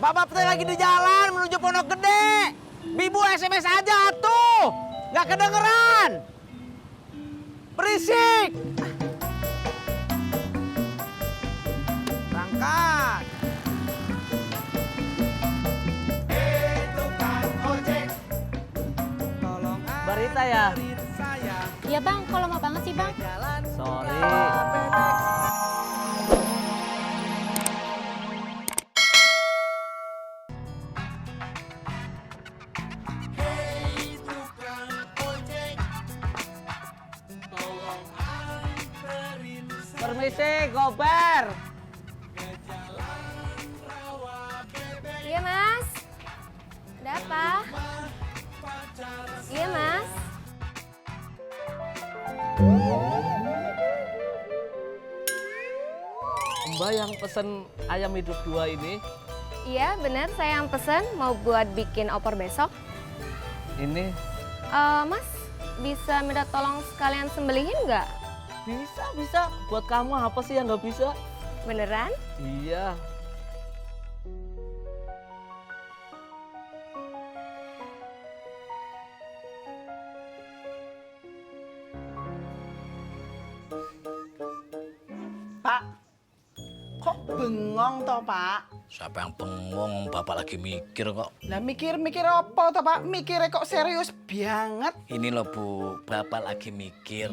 Bapak teh lagi di jalan menuju Pondok Gede. Bibu SMS aja tuh. Nggak kedengeran. Berisik. Berangkat. Barita ya? Iya bang, kok lama banget sih bang? Sorry. Permisi, gober. Iya mas. Ada apa? Iya mas. Mbak yang pesen ayam hidup 2 ini, Iya benar, saya yang pesen mau buat bikin opor besok. ini Mas, bisa minta tolong sekalian sembelihin nggak? bisa. Buat kamu apa sih yang nggak bisa? Beneran? Iya. Pak, kok bengong toh Pak? Siapa yang bengong, bapak lagi mikir kok. Lah mikir-mikir apa toh Pak? Mikirnya kok serius banget. Ini loh Bu, bapak lagi mikir.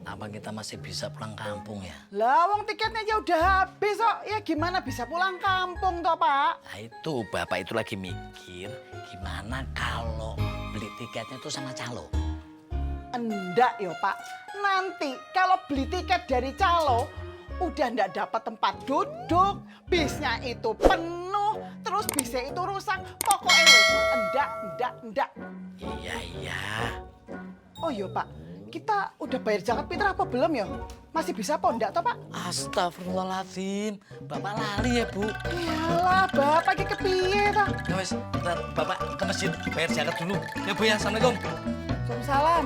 Apa kita masih bisa pulang kampung ya? Lah wong tiketnya aja udah habis kok. Ya gimana bisa pulang kampung toh Pak? Nah itu, bapak itu lagi mikir gimana kalau beli tiketnya itu sama calo. Enggak yo Pak. Nanti kalau beli tiket dari calo, udah ndak dapat tempat duduk, bisnya itu penuh, terus bisnya itu rusak. Pokoknya wes enggak. Iya. Oh iya Pak, kita udah bayar zakat fitrah apa belum ya? Masih bisa apa enggak toh Pak? Astagfirullahaladzim, bapak lali ya Bu. Iyalah, Bapak iki kepiye toh? Ya wes, bentar, bapak ke masjid bayar zakat dulu. Ya Bu ya, Assalamualaikum. Waalaikumsalam.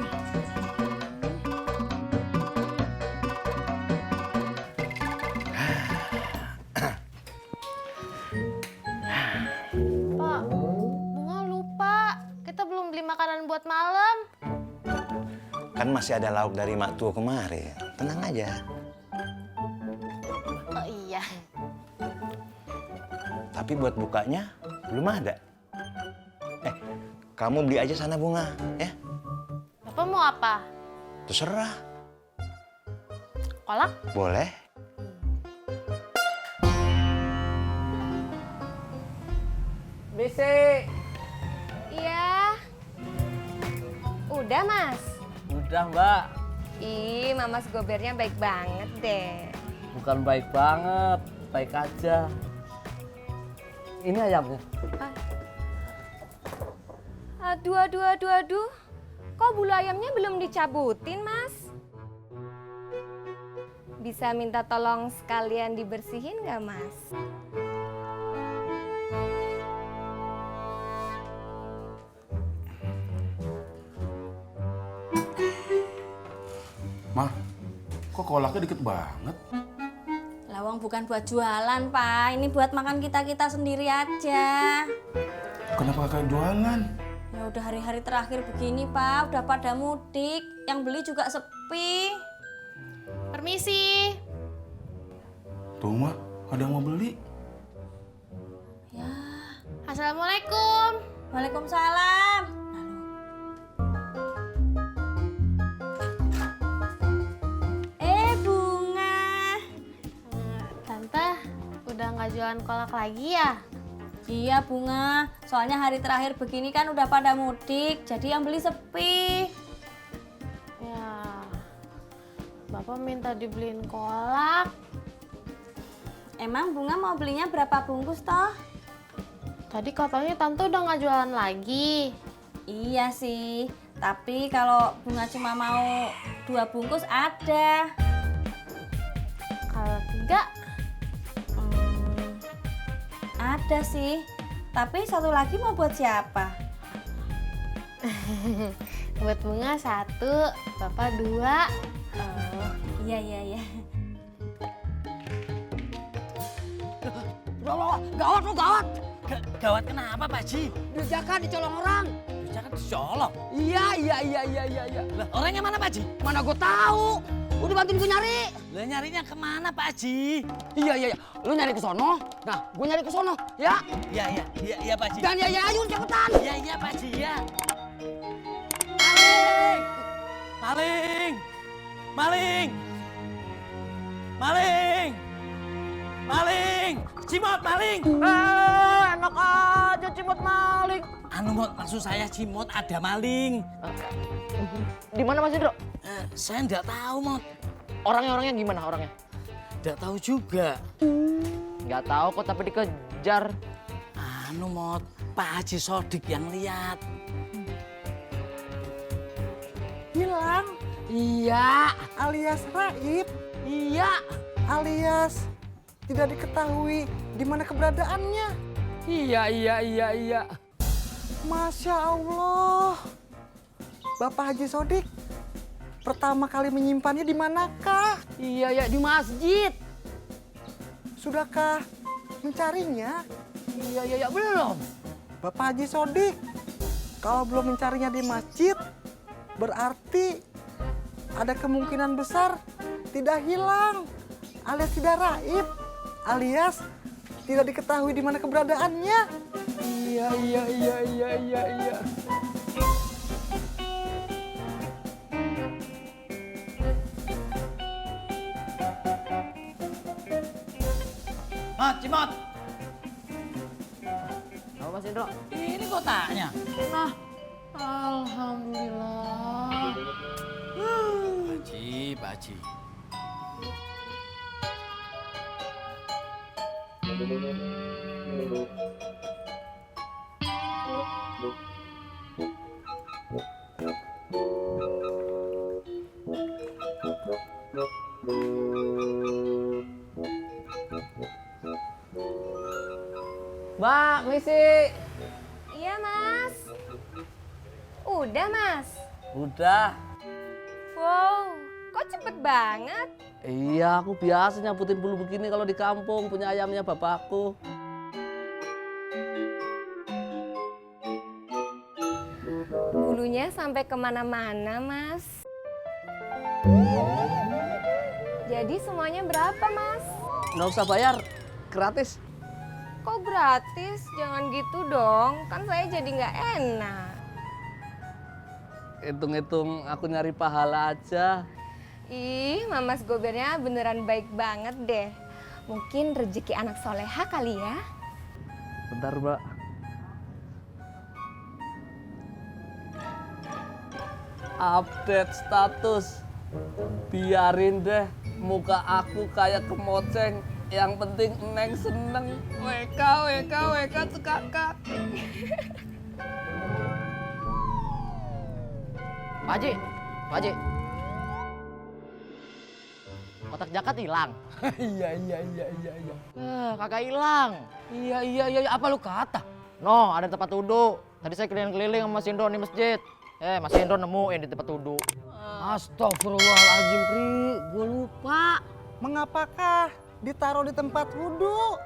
Pak, Bunga lupa. Kita belum beli makanan buat malam. Kan masih ada lauk dari mak tua kemarin. Tenang aja. Oh iya. Tapi buat bukanya belum ada. Kamu beli aja sana bunga, ya? Bapak mau apa? Terserah. Kolak? Boleh. Misi. Iya. Udah mas. Udah Mbak. Ih, Mamas Gobernya baik banget deh. Bukan baik banget, baik aja. Ini ayamnya. Aduh. Kok bulu ayamnya belum dicabutin, Mas? Bisa minta tolong sekalian dibersihin nggak, Mas? Mah, kok kolaknya dikit banget? Lawang bukan buat jualan, Pak. Ini buat makan kita-kita sendiri aja. Kenapa kakak jualan? Ya udah hari-hari terakhir begini, Pak. Udah pada mudik. Yang beli juga sepi. Permisi. Tuh mah, ada yang mau beli. Ya. Assalamualaikum. Waalaikumsalam. Bunga. Tante, udah nggak jualan kolak lagi ya? Iya, Bunga. Soalnya hari terakhir begini kan udah pada mudik. Jadi yang beli sepi. Ya, Bapak minta dibeliin kolak. Emang Bunga mau belinya berapa bungkus toh? Tadi katanya Tante udah nggak jualan lagi. Iya sih, tapi kalau Bunga cuma mau 2 bungkus ada. Kalau 3, Ada sih, tapi satu lagi mau buat siapa? buat Bunga 1, Bapak 2. Oh, iya. Gawat. Gawat kenapa, Pak Haji? Dijakan dicolong orang. Jangan dicolong. Iya. Lah, orangnya mana, Pak Haji? Mana gue tahu. Udah bantuin gue nyari. Lah, nyarinya kemana, Pak Haji? Iya. Lu nyari ke sono. Nah, gue nyari ke sono. Ya. Iya, Pak Haji. Dan ya, ayo cepetan. Iya, Pak Haji, ya. Maling! Cimot, maling! Enak aja cimot maling. Anu, Mot, maksud saya Cimot ada maling. Di mana Mas Indro? Saya enggak tahu, Mot. Orangnya gimana orangnya? Enggak tahu juga. Nggak tahu kok tapi dikejar. Anu, Mot, Pak Haji Sodik yang lihat. Hilang Iya. alias raib, Iya. alias tidak diketahui di mana keberadaannya. Iya. Masya Allah. Bapak Haji Sodik pertama kali menyimpannya di manakah? Iya, di masjid. Sudahkah mencarinya? Iya, belum. Bapak Haji Sodik, kalau belum mencarinya di masjid, berarti ada kemungkinan besar tidak hilang, alias tidak raib, alias tidak diketahui di mana keberadaannya. Iya. Mot, Cimot. Apa Mas Indro? Ini kotaknya. Nah, alhamdulillah. Pak Haji. Mbak, misi. Iya, Mas. Udah, Mas. Udah. Wow, kok cepet banget? Iya, aku biasa nyambutin bulu begini kalau di kampung, punya ayamnya bapakku. Bulunya sampai kemana-mana, Mas. Jadi semuanya berapa, Mas? Nggak usah bayar, gratis. Kok gratis? Jangan gitu dong, kan saya jadi nggak enak. Hitung-hitung aku nyari pahala aja. Ih, Mamas Gobernya beneran baik banget deh. Mungkin rezeki anak soleha kali ya. Bentar, Mbak. Update status. Biarin deh muka aku kayak kemoceng. Yang penting Neng seneng. WK cekakak. Pak Haji. Kotak zakat hilang. Iya. Kagak hilang. Iya. Apa lu kata? No, ada tempat wudhu. Tadi saya keliling-keliling sama Mas Indro di masjid. Mas Indro nemuin di tempat wudhu. Astagfirullahaladzim, Pri. Gue lupa. Mengapakah ditaruh di tempat wudhu?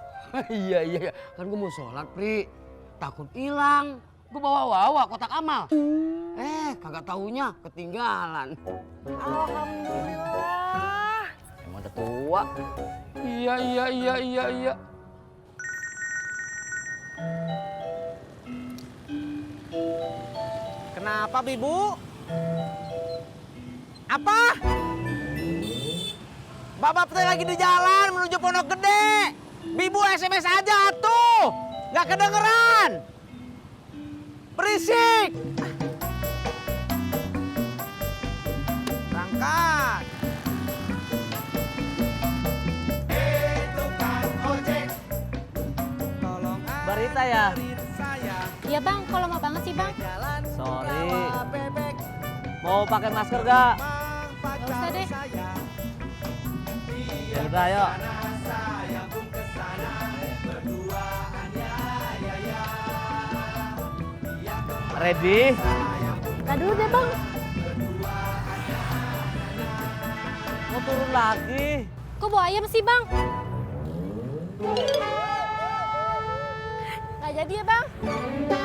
Iya. Kan gue mau sholat, Pri. Takut hilang. Gue bawa kotak amal. Kagak taunya ketinggalan. Alhamdulillah. Emang udah tua. Iya. Kenapa, Bibu? Apa? Bapak teh lagi di jalan menuju Pondok Gede. Bibu SMS aja tuh. Nggak kedengeran. Berisik. Berangkat. Barita ya? Iya bang, kalau mau banget sih bang. Sorry. Mau pakai masker gak? Gak usah deh. Ya udah, yuk. Ready? Ntar dulu deh bang. Mau turun lagi? Kok bawa ayam sih bang? Gak Jadi ya bang.